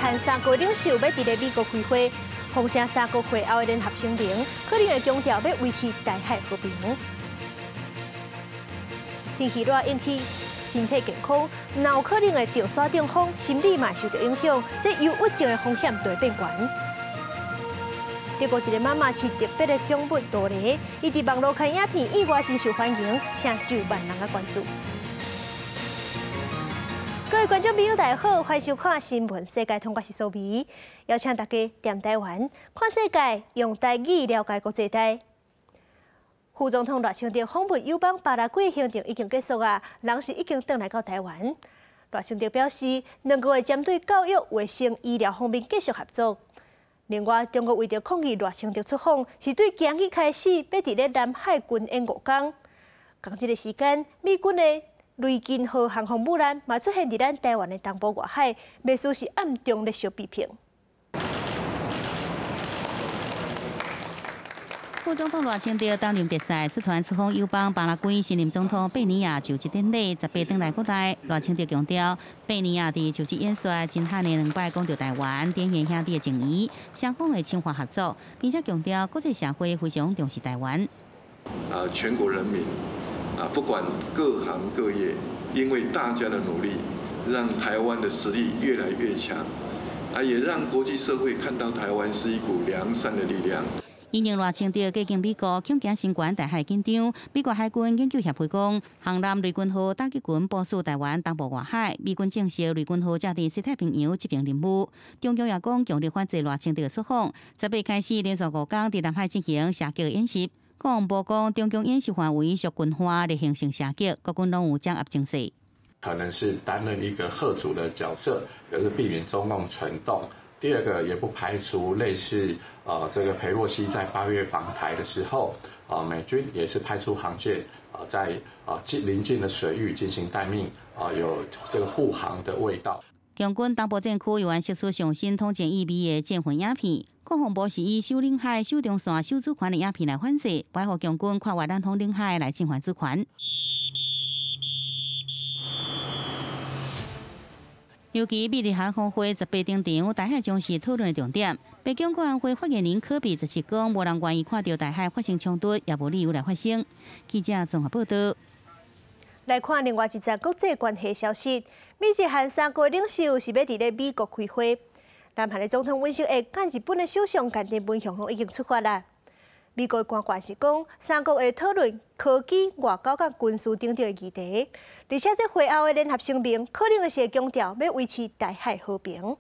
韓三國領袖欲佇咧美國開會，封城三國會後的聯合聲明，可能會強調欲維持台海和平。天氣熱引起身體健康，若有可能會著山頂風，心理嘛受著影響，這憂鬱症的風險就會變懸。德國一个媽媽飼特別的寵物多莉，伊佇網路開影片，意外真受歡迎，成上萬人的關注。各位觀眾朋友，大家好，歡迎收看《新聞世界通》，我是蘇美，邀請大家踮台灣看世界，用台語了解國際大。副總統賴清德訪問友邦巴拉圭行程已經結束啊，人是已經轉來到台灣。賴清德表示，兩國會針對教育、衛生、醫療方面繼續合作。另外，中國為著抗議賴清德出訪，是對今日開始欲佇咧南海軍演五工。仝這个時間，美軍的雷根號航空母艦嘛出現佇咱台灣的東部外海，袂輸是暗中咧相批評。副總統賴清德擔任特使，率團出訪友邦巴拉圭，新任總統貝尼亞就職典禮，18轉來國內。賴清德強調，貝尼亞佇就職演說真罕的兩擺講著台灣，展現兄弟的情誼，雙方會深化合作，並且強調國際社會非常重視台灣。啊，全國人民啊，不管各行各業，因為大家的努力，讓台灣的實力越來越強，啊，也讓國際社會看到台灣是一股良善的力量。因應賴清德過境美國，恐驚新冠台海緊張。美國海軍研究協會講，航艦雷根號打擊群部署台灣東部外海，美軍證實雷根號正佇西太平洋執行任務。中共也講強力反制賴清德出訪。18開始連續五工佇南海進行射擊演習。國防部講，中共演習範圍屬軍事例行性射擊，國軍攏有掌握情勢。可能是擔任一個嚇阻的角色，也是避免中共蠢動。第二個也不排除類似，這個裴洛西在8月訪台的時候，美軍也是派出航艦，在近鄰近的水域進行待命，有這個護航的味道。共軍東部戰區猶原釋出上新統戰意味的戰訓影片，國防部是以守領海、守中線、守主權的影片來反制，維護共軍跨越南方領海來進犯主權。尤其美日韓峰會18登場，台海將是討論的重點。白宮國安會發言人柯比就是講，無人願意看著台海發生衝突，也無理由來發生。記者綜合報道。來看另外一則國際關係消息，美日韓三國領袖是欲佇咧美國開會。南韓的總統尹錫悅佮日本的首相岸田文雄攏已經出發啦。美國官員是講，三國會討論科技、外交佮軍事等等的議題，而且這會後的聯合聲明可能會強調欲維持台海和平。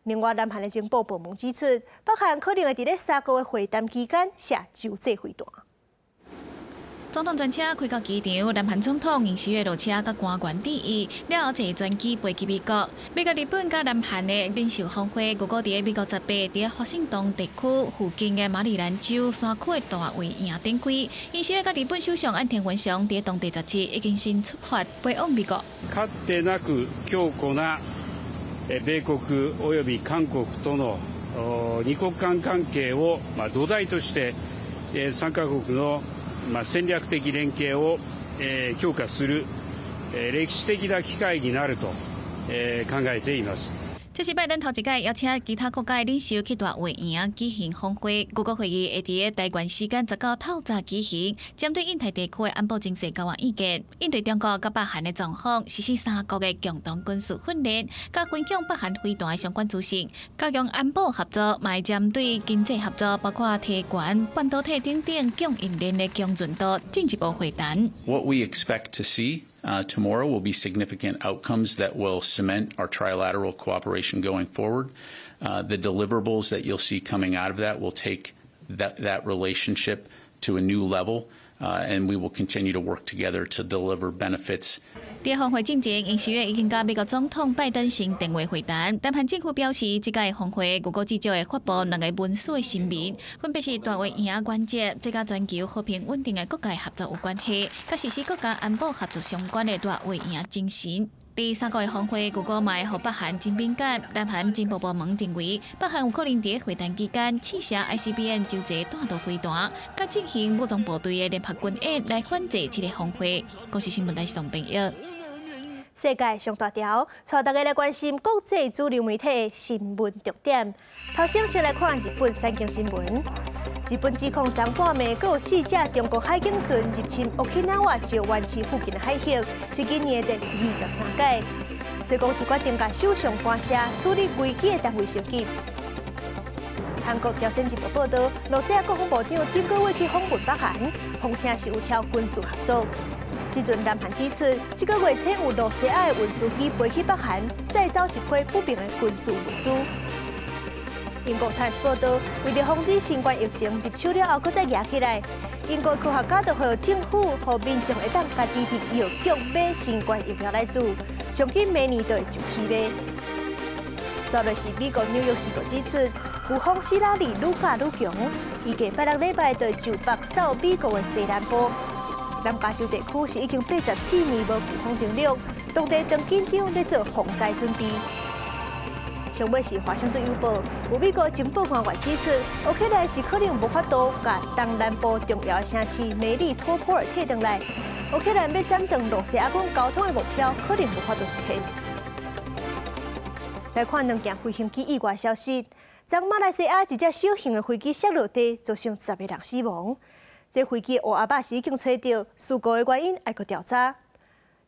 另外，南韓的情報部門指出，北韓可能會佇咧三國的會談期間射洲際飛彈。總統專車開到機場，南韓總統尹錫悅落車，佮官員致意，了後坐專機飛去美國。美國、日本佮南韓的領袖峰會，預估佇美國十八佇華盛頓地區附近的馬里蘭州山區的大衛營展開。尹錫悅佮日本首相岸田文雄佇當地17已經先出發飛往美國。かつてなく強固な米國及び韓國との二國間関係を土台として三カ國の戦略的連携を強化する歴史的な機會になると考えています。這是拜登頭一擺邀請其他國家的領袖去大衛營舉行峰會。預估會議會佇台灣時間19透早舉行，針對印太地區的安保情勢交換意見，應對中國佮北韓的狀況，實施三國的共同軍事訓練，佮分享北韓飛彈的相關資訊，加強安保合作，嘛會針對經濟合作，包括提懸半導體等等供應鏈的強韌度進一步會談。 What we expect to see tomorrow will be significant outcomes that will cement our trilateral cooperation going forward. The deliverables that you'll see coming out of that will take that relationship to a new level, and we will continue to work together to deliver benefits. 佇峰會進前，尹錫悅已經佮美國總統拜登先電話會談。南韓政府表示，這屆峰會預估至少會發布兩个文書的聲明，分別是大衛營原則，這佮全球和平穩定的國際合作有關係，佮實施國家安保合作相關的大衛營精神。第三國的峰會，預估嘛會予北韓真敏感。南韓情報部門認為，北韓有可能佇會談期間試射 ICBM 洲際彈道飛彈，佮進行武裝部隊的聯合軍演來反制這个峰會。公視新聞台是董編譯。世界上大條，帶大家來關心國際主流媒體的新聞重點。頭先先來看日本產經新聞。日本指控昨半暝，閣有四隻中國海警船入侵沖繩石垣市附近的海域，是今年的第23屆。所以講是決定共首相官舍處理危機的單位升級。韓國朝鮮日報報導，露西亞國防部長頂個月去訪問北韓，風聲是有朝軍事合作。這陣南韓指出，這個月初有露西亞的運輸機飛去北韓，載走一批不明的軍事物資。英國《泰斯》報導，為著防止新冠疫情入秋了後，閣再夯起來，英國科學家就呼籲政府予民眾會當家己佇藥局買新冠疫苗來注，上緊明年就會就四賣。煞落是美國紐約時報指出，颶風希拉里愈咬愈強，預計拜六禮拜就會就北掃美國的西南部。南加州地區是已經84年無颶風登陸，當地正緊張咧做防災準備。上尾是華盛頓郵報，有美國情報官員指出，烏克蘭是可能無法度共東南部重要的城市梅利托波爾退轉來。烏克蘭欲斬斷露西亞軍交通的目標，可能無法度實現。來看兩件飛行機意外消息，昨馬來西亞一隻小型的飛機摔落地，造成10個人死亡。這飛機烏鴉仔是已經揣著，事故的原因愛閣調查。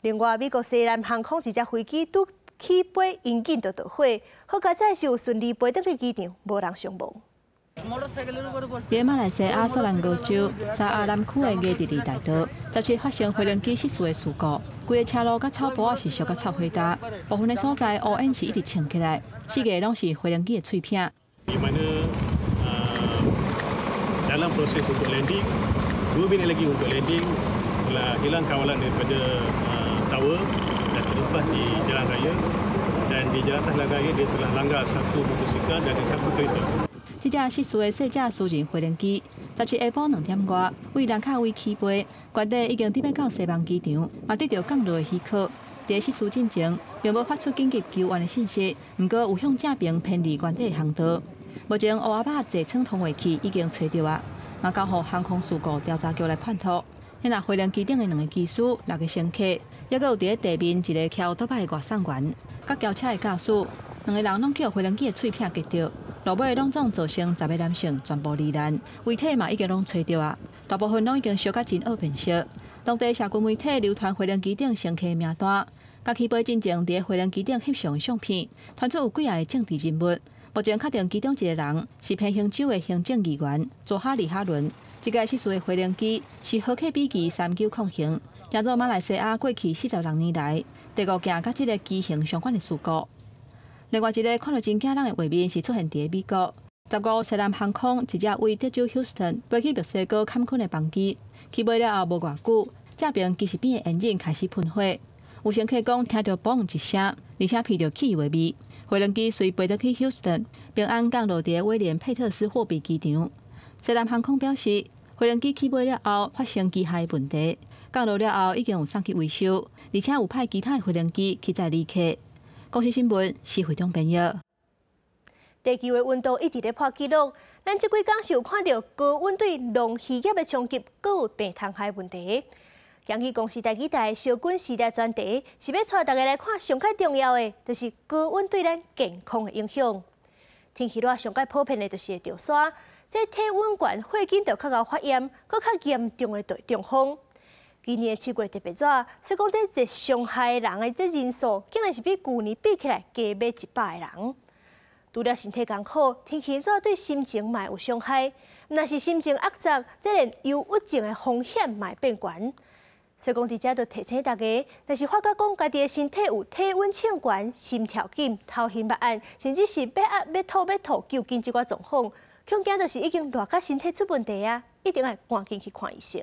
另外，美國西南航空一隻飛機拄起飛，引擎就著火，好佳哉是有順利飛轉去機場，無人傷亡。佇馬來西亞雪蘭莪州沙阿南區的雅迪利大道，17發生飛行機失事的事故，規个車路佮草埔仔是燒甲臭火焦，部分的所在烏煙是一直衝起來，四界攏是飛行機的碎片。 Di mana dalam proses untuk landing, 2 minit lagi untuk landing, telah hilang kawalan daripada tower dan terlepas di jalan raya dan di jalan atas jalan raya dia telah langgar satu motosikal dan satu kereta. 這架失事的細隻私人飛行機，17下晡2點外，為蘭卡威起飛，原底已經準欲到西望機場，嘛得著降落的許可。佇失事進前，並無發出緊急求援的信息，毋過有向正爿偏離原底的航道。目前烏鴉仔座艙通話器已經揣著啊，嘛交予航空事故調查局來判脫。彼若飛行機頂的兩个機師、六个乘客，抑閣有佇咧地面一个騎歐多擺的外送員，佮轎車的駕駛，兩个人攏予飛行機的碎片擊著。落尾攏總造成10个男性全部罹難，遺體嘛已經攏揣著啊，大部分攏已經燒甲真僫變色。當地社群媒體流傳飛行機頂乘客名單，佮起飛進前佇咧飛行機頂翕相的相片，傳出有幾仔个政治人物。目前確定其中一个人是彭亨州的行政議員佐哈里哈倫。這架失事的飛行機是荷客比機390型，成做馬來西亞過去46年來第五件佮這个機型相關的事故。另外一个看著真驚人的畫面是出現佇美國，15西南航空一隻為德州休斯頓飛去墨西哥坎昆的班機，起飛了後無偌久，正爿機翼邊的引擎開始噴火，有乘客講聽著嘣一聲，而且鼻著汽油的味。飛行機隨飛轉去休斯頓，平安降落佇威廉佩特斯貨幣機場。西南航空表示，飛行機起飛了後發生機械問題，降落了後已經有送去維修，而且有派其他的飛行機去載旅客。公視新聞，施惠中編譯。地球的溫度一直咧破紀錄，咱這幾工是有看著高溫對農漁業的衝擊，閣有病蟲害問題。今日公視台語台小軍時代專題是欲帶大家來看上較重要的，就是高溫對咱健康的影響。天氣熱上較普遍的就是會著沙，這體溫懸，火緊就較𠢕發炎，閣較嚴重的就會中風。今年7月特別熱，所以講這熱傷害人的這人數，竟然是比舊年比起來加欲100个人。除了身體艱苦，天氣熱對心情嘛有傷害，若是心情壓抑，這連憂鬱症的風險嘛會變懸。所以講，佇遮就提醒大家，若是發覺講家己的身體有體溫升懸、心跳緊、頭暈目眩，甚至是欲壓欲吐欲吐，求緊這寡狀況，恐驚就是已經熱甲身體出問題啊！一定愛趕緊去看醫生。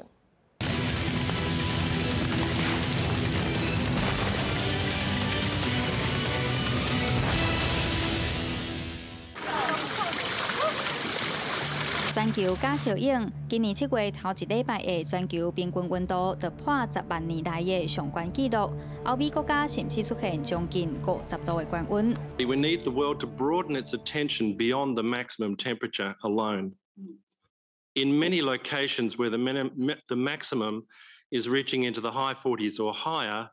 全球加燒湧，今年7月頭一禮拜的全球平均溫度就破10萬年來的上懸紀錄。歐美國家甚至出現將近50度的高溫。 We need the world to broaden its attention beyond the maximum temperature alone. In many locations where the maximum is reaching into the high 40s or higher,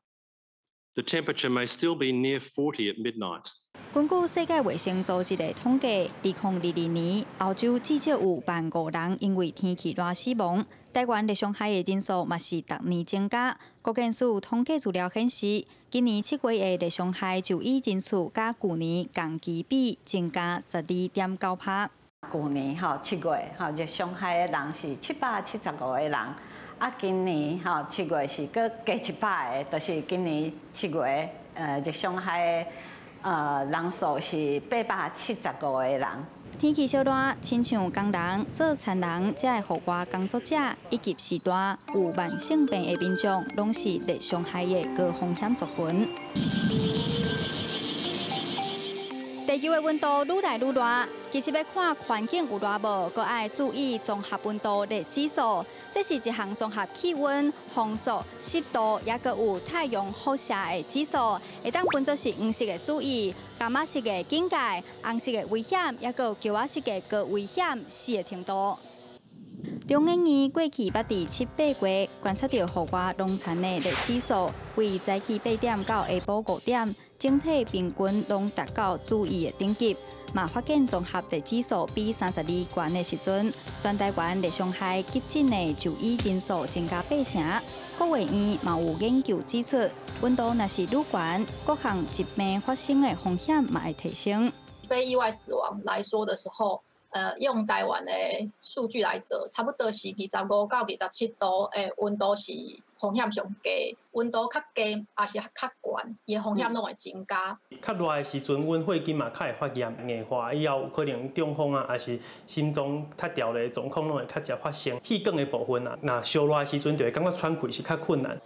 The temperature may still be near 40 at midnight. 根據世界衛生組織的統計，2022年歐洲至少有1.5萬人因為天氣熱死亡。台灣熱傷害的人數嘛是逐年增加。國健署統計資料顯示，今年7月的熱傷害就醫人數，佮舊年同期比增加12.9%。舊年吼7月吼熱傷害的人是775個人，啊，今年吼七月是閣加100個，就是今年七月熱傷害的人數是875個人。天氣燒熱，親像工人、做田人、這个戶外工作者，以及序大有慢性病的民眾，攏是熱傷害的高風險族群。地球的溫度愈來愈熱，其實欲看環境有熱無，閣愛注意綜合溫度熱指數。這是一項綜合氣溫、風速、濕度，抑閣有太陽輻射的指數，會當分做是黃色的注意、柑仔色的警戒、紅色的危險，抑閣有橘仔色的高危險四个程度。中研院過去捌佇七八月觀察著戶外農田的熱指數，為早起8點到下晡5點，整體平均攏達到注意的等級。嘛發現綜合熱指數比32懸的時陣，全台灣熱傷害急診的就醫人數增加8成。國衛院嘛有研究指出，溫度若是愈懸，各項疾病發生的風險嘛會提升。非意外死亡來說的時候，用台灣的數據來做，差不多是25到27度的溫度是風險上低，溫度較低抑是較懸，伊的風險攏會增加。較熱的時陣，阮血筋嘛較會發炎硬化，以後有可能中風啊，抑是心臟脫掉的狀況攏會較捷發生。氣管的部分啊，若燒熱的時陣，就會感覺喘氣是較困難。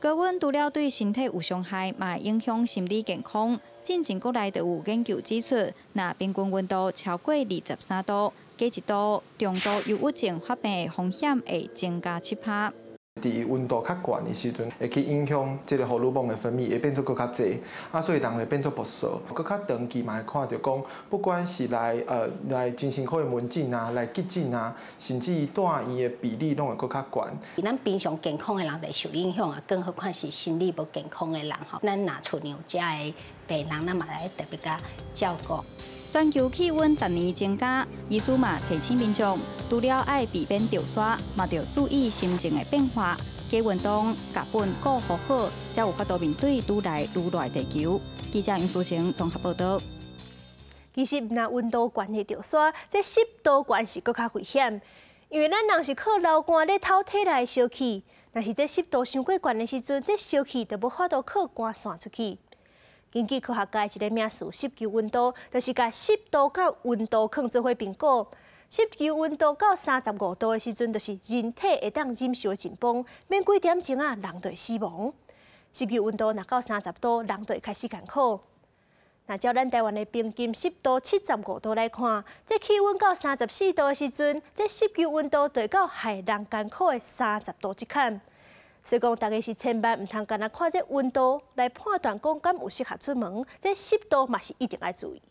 高溫除了對身體有傷害，嘛會影響心理健康。進前國內就有研究指出，若平均溫度超過23度，加1度，中度憂鬱症發病的風險會增加7%。佇溫度較懸的時陣，會去影響這个荷爾蒙的分泌，會變做閣較濟，啊，所以人會變做暴躁。閣較長期嘛會看著講，不管是來精神科的門診啊，來急診啊，甚至住院的比例攏會閣較懸。咱平常健康的人會受影響啊，更何況是心理無健康的人吼。咱若厝裡有遮的病人，咱嘛來特別共照顧。全球氣溫逐年增加，醫師嘛提醒民眾，除了愛避免著沙，嘛著注意心情的變化。加運動，共本顧好好，才有法度面對愈來愈熱的地球。記者楊淑晴綜合報道。其實，毋但溫度懸會著沙，這濕度懸是閣較危險，因為咱人是靠流汗咧透體內燒氣，若是這濕度傷過懸的時陣，這燒氣就無法度靠汗散出去。根據科學界一个名詞，濕球溫度，就是共濕度佮溫度囥做伙評估。濕球溫度到35度的時陣，就是人體會當忍受的緊繃，免幾點鐘啊，人就會死亡。濕球溫度若到30度，人就會開始艱苦。若照咱台灣的平均濕度75度來看，這氣溫到34度的時陣，這濕球溫度就會到害人艱苦的30度這坎。所以講，大家是千萬毋通干焦看這溫度來判斷講敢有適合出門，這濕度嘛是一定愛注意。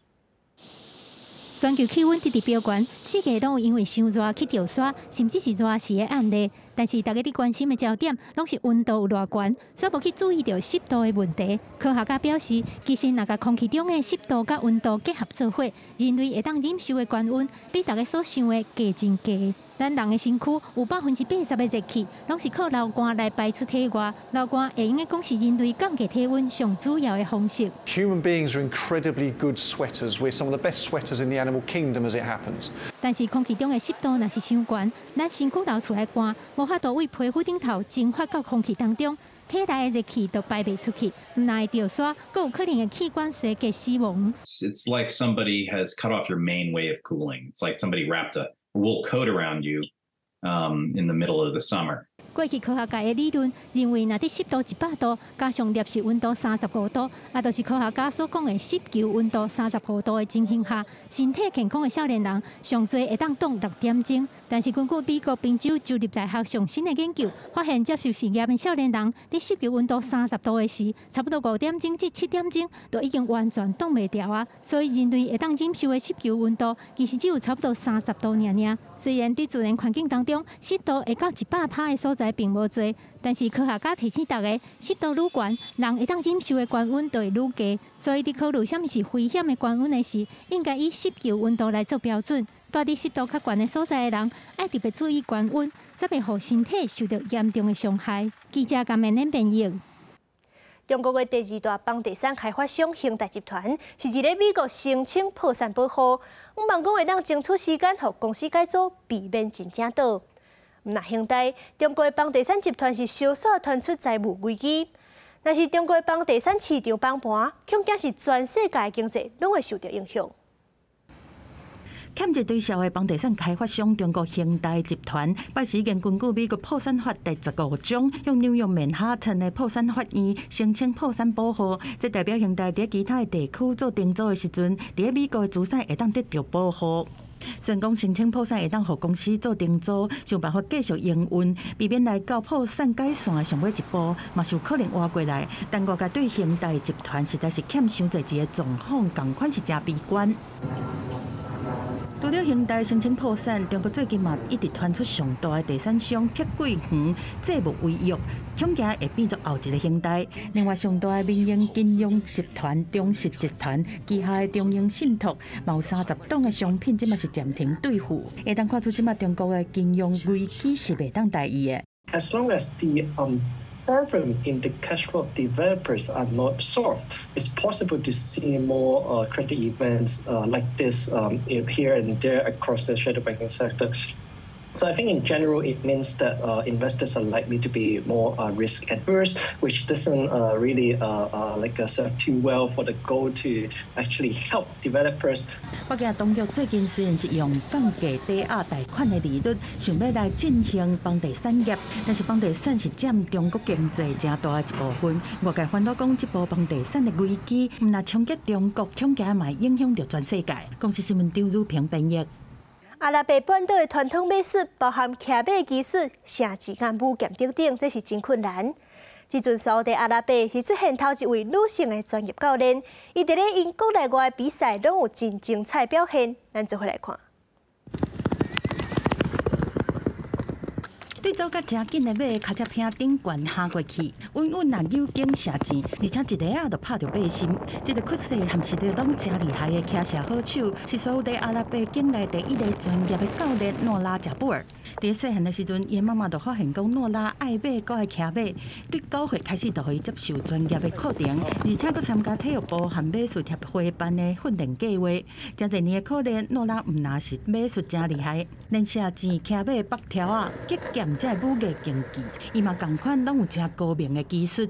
全球氣溫直直飆懸，四界攏有因為傷熱去著沙，甚至是熱死的案例。但是大家佇關心的焦點，攏是溫度有偌懸，煞無去注意著濕度的問題。科學家表示，其實若共空氣中的濕度佮溫度結合做伙，人類會當忍受的高溫，比大家所想的低真低。咱人的身軀有80%的熱氣，攏是靠流汗來排出體外。流汗會用得講是人類降低體溫上主要的方式。 Human beings are incredibly good sweaters. We're some of the best sweaters in the animal kingdom, as it happens. 但是空氣中的濕度若是傷懸，咱身軀流出來的汗，無法度對皮膚頂頭蒸發到空氣當中，體內的熱氣就排袂出去，毋但會著沙，閣有可能會器官衰竭死亡。 It's like somebody has cut off your main way of cooling. It's like somebody wrapped a wool coat around you in the middle of the summer. 過去科學界的理論認為，若佇濕度100度，加上攝氏溫度35度，也就是科學家所講的濕球溫度三十五度的情形下，身體健康的少年人上濟會當擋6點鐘。但是根據美國賓州州立大學上新的研究，發現接受實驗的少年人佇濕球溫度30度的時，差不多5點鐘至7點鐘就已經完全擋袂牢啊。所以人類會當忍受的濕球溫度，其實只有差不多三十度爾爾。雖然佇自然環境當中，濕度會到100%的所在。在並無濟，但是科學家提醒大家，濕度愈懸，人會當忍受的高溫就會愈低。所以，佇考慮啥物是危險的高溫的時，應該以濕球溫度來做標準。蹛佇濕度較懸的所在的人，愛特別注意高溫，才袂予身體受著嚴重的傷害。記者江明恁編譯。中國的第二大房地產開發商恆大集團是佇咧美國申請破產保護，向望講會當爭取時間，予公司改組，避免真正倒。毋但恆大，中國的房地產集團是相紲傳出債務危機。若是中國的房地產市場崩盤，恐驚是全世界的經濟攏會受著影響。欠債對數的房地產開發商中國恆大集團，拜四已經根據美國破產法第15章，向紐約曼哈頓的破產法院申請破產保護。這代表恆大佇其他的地區做重組的時陣，佇美國的資產會當得著保護。雖然講申請破產會當予公司做重組，想辦法繼續營運，避免來到破產解散的上尾一步，嘛是有可能活過來。但外界對恆大集團實在是欠傷濟錢的狀況，仝款是誠悲觀。除了恆大申請破產，中國最近嘛一直傳出上大的地產商碧桂園債務違約，恐驚會變做後一個恆大。另外，上大的民營金融集團中實集團旗下的中盈信託，嘛有30檔的商品，這馬是暫停兌付。會當看出這馬中國的金融危機是袂當大意的。 As long as the problem in the cash flow of developers are not solved, it's possible to see more credit events like this here and there across the shadow banking sector. So I think in general it means that investors are likely to be more risk adverse, which doesn't really like serve too well for the goal to actually help developers. 北京當局最近雖然是用降低抵押貸款的利率，想欲來振興房地產業，但是房地產是佔中國經濟誠大的一部分。外界煩惱講，這波房地產的危機，毋但衝擊中國，恐驚嘛會影響著全世界。公視新聞張如平編譯。阿拉伯半島的傳統馬術包含騎馬技術、射箭、舞劍等等，這是真困難。這陣沙特阿拉伯是出現頭一位女性的專業教練，伊佇咧𪜶國內外比賽攏有真精彩表現，咱做伙來看。對走甲誠緊的馬，跤車坪頂懸行過去，穩穩啊扭頸射箭，而且一下仔就拍著馬心。這个屈勢含實力攏誠厲害的騎射好手，是沙特阿拉伯境內第一个專業的教練諾拉賈布爾。佇細漢的時陣，伊的媽媽就發現講諾拉愛馬，閣愛騎馬，對9歲開始就予伊接受專業的課程，而且閣參加體育部和馬術協會辦的訓練計劃。誠濟年的苦練，諾拉毋但是馬術誠厲害，連射箭、騎馬、縛柱仔、擊劍這个武藝競技，伊嘛仝款攏有誠高明的技術。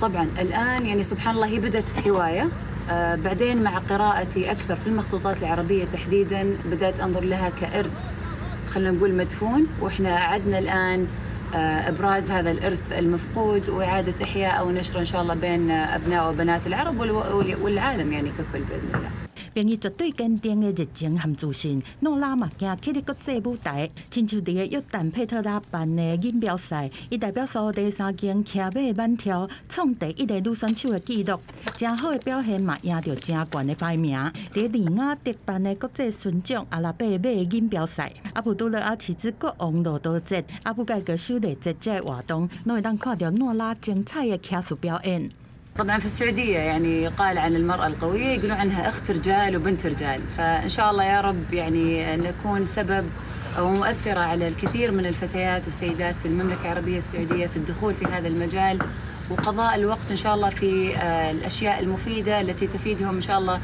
طبعا الآن يعني سبحان الله هي بدأت هواية، بعدين مع قراءتي أكثر في المخطوطات العربية تحديدا بدأت أنظر لها كإرث، خلينا نقول مدفون، وإحنا أعدنا الآن إبراز هذا الإرث المفقود وإعادة إحياءه ونشره إن شاء الله بين أبناء وبنات العرب والعالم يعني ككل بإذن الله。憑伊絕對堅定的熱情和自信，諾拉嘛行起佇國際舞台，親像佇个約旦佩特拉辦的錦標賽，伊代表沙地三徑騎馬猛跳，創第一个女選手的紀錄，誠好的表現嘛贏著誠懸的排名。佇利雅得辦的國際巡獎阿拉伯馬錦標賽，阿卜杜勒阿齊茲國王駱駝節、阿布蓋格狩獵節這个活動，攏會當看著諾拉精彩的騎術表演。 طبعا في السعودية يعني يقال عن المرأة القوية، يقولون عنها أخت رجال وبنت رجال، فإن شاء الله يا رب يعني نكون سبب أو مؤثرة على الكثير من الفتيات والسيدات في المملكة العربية السعودية في الدخول في هذا المجال وقضاء الوقت إن شاء الله في الأشياء المفيدة التي تفيدهم إن شاء الله。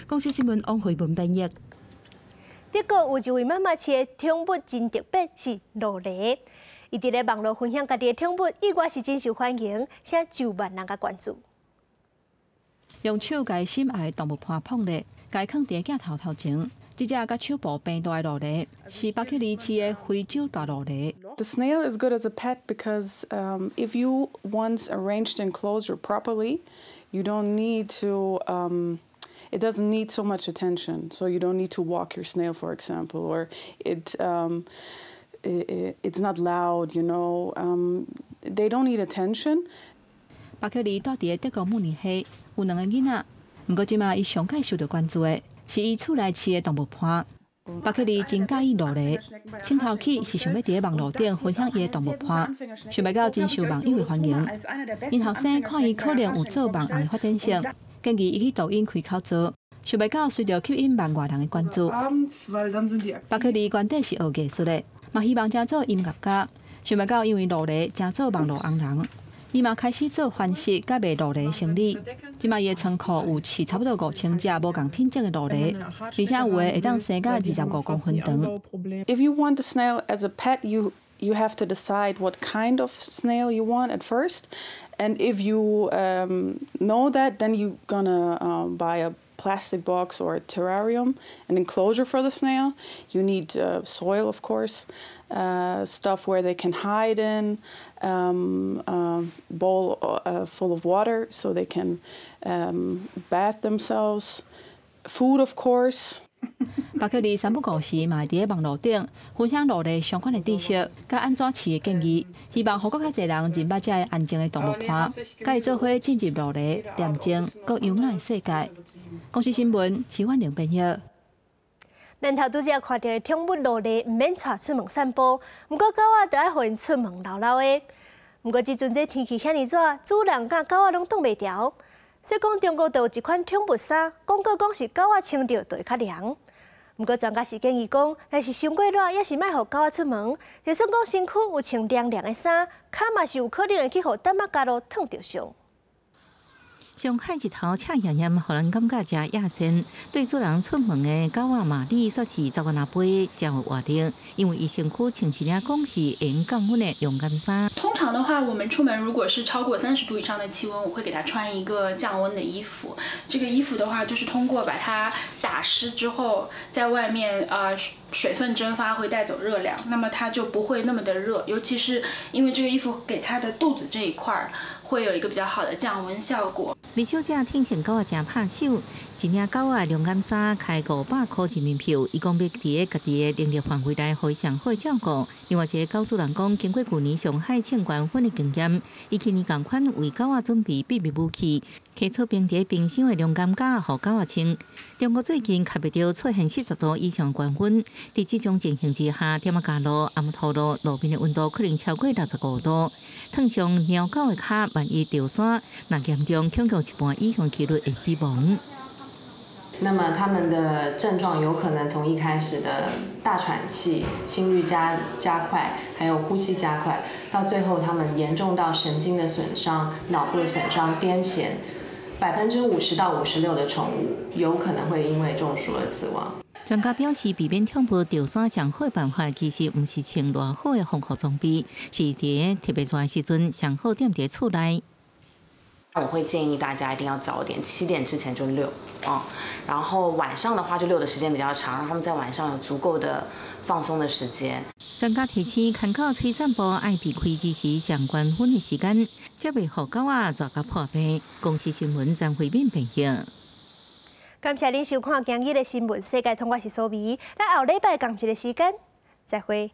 公視新聞王慧文編譯。德國有一位媽媽飼的寵物真特別，是鱸鱺。伊佇咧網路分享家己的寵物，意外是真受歡迎，且上萬人共關注。用手共心愛的動物伴碰咧，共囥佇鏡頭頭前。這隻佮手部平大的鱸鱺是巴克利飼的非洲大鱸鱺。 The snail is good as a pet because if you once arrange the enclosure properly, you don't need to. It doesn't need so much attention, so you don't need to walk your snail, for example, or it's not loud. They don't need attention. 巴克利蹛佇德國慕尼黑，有兩个囡仔。毋過這馬伊上蓋受著關注的是伊厝內飼的動物伴。巴克利真佮意蘆狸，心頭起是想欲佇咧網路頂分享伊的動物伴，想袂到真受網友的歡迎。𪜶後生看伊可能有做網紅的發展性，建議伊去抖音開口做，想袂到隨著吸引萬外人的關注。巴克利原底是學藝術的，嘛希望成做音樂家，想袂到因為蘆狸成做網路紅人。伊嘛開始做繁殖，佮賣蘆狸生理。這擺伊的倉庫有飼差不多5000隻無仝品種的蘆狸，而且有的會當生到25公分長。 If you want a snail as a pet, you have to decide what kind of snail you want at first, and if you know that, then you're gonna buy a plastic box or a terrarium, an enclosure for the snail. You need soil, of course, stuff where they can hide in, bowl full of water so they can bath themselves, food, of course. 巴克利三不五時嘛會佇咧網路頂分享蘆狸相關的知識，佮按怎飼的建議，希望予閣較濟人認捌這个安靜的動物伴，佮伊做伙進入蘆狸恬靜閣優雅的世界。公視新聞，徐婉玲編譯。咱頭拄才看著的寵物蘆狸，毋免帶出門散步，毋過狗仔就愛予𪜶出門溜溜的。毋過這陣這天氣遐爾熱，主人佮狗仔攏擋袂牢。說講中國就有一款寵物衫，廣告講是狗仔穿著就會較涼。毋過專家是建議講，若是傷過熱，抑是莫予狗仔出門。就算講身軀有穿涼涼的衫，跤嘛是有可能會去予淡仔加露燙著傷。上海日頭赤炎炎，予人感覺誠野鉎。對主人出門的狗仔瑪麗，煞是走到若飛，誠有活力。因為伊身軀穿一領講是會降溫的涼感衫。通常的話，我們出門如果是超過30度以上的氣溫，我會給它穿一個降溫的衣服。這個衣服的話，就是通過把它打濕之後，在外面水分蒸發會帶走熱量，那麼它就不會那麼的熱。尤其是因為這個衣服給它的肚子這一塊會有一個比較好的降溫效果。李小姐挺穿狗仔誠拍手，一領狗仔涼感衫開500箍人民幣，伊講欲佇咧家己的能力範圍內，予伊上好照顧。另外一個狗主人講，經過舊年上海穿懸粉的經驗，伊去年仝款為狗仔準備秘密武器，提出冰佇冰箱的涼感夾予狗仔穿。中國最近較袂著出現40度以上高溫，佇這種情形之下，點仔加路、阿姆托路路面的溫度可能超過65度，燙傷貓狗的跤，萬一著沙，若嚴重，恐有一半以上幾率會死亡。那麼他們的症狀有可能從一開始的大喘氣、心率加快，還有呼吸加快，到最後他們嚴重到神經的損傷、腦部的損傷、癲癇，50%到56%的寵物有可能會因為中暑而死亡。專家表示，避免寵物著沙上好的辦法，其實毋是穿偌好的防護裝備，是佇特別熱的時陣，上好踮佇厝內。我會建議大家一定要早點，7點之前就遛啊，然後晚上的話就遛的時間比較長，讓他們在晚上有足夠的放鬆的時間。專家提醒，牽狗出散步愛避開日時上懸溫的時間，才袂予狗仔熱甲破病。公視新聞張惠敏編譯。感謝您收看今日的新聞世界通，我是蘇美，咱後禮拜仝一个時間，再會。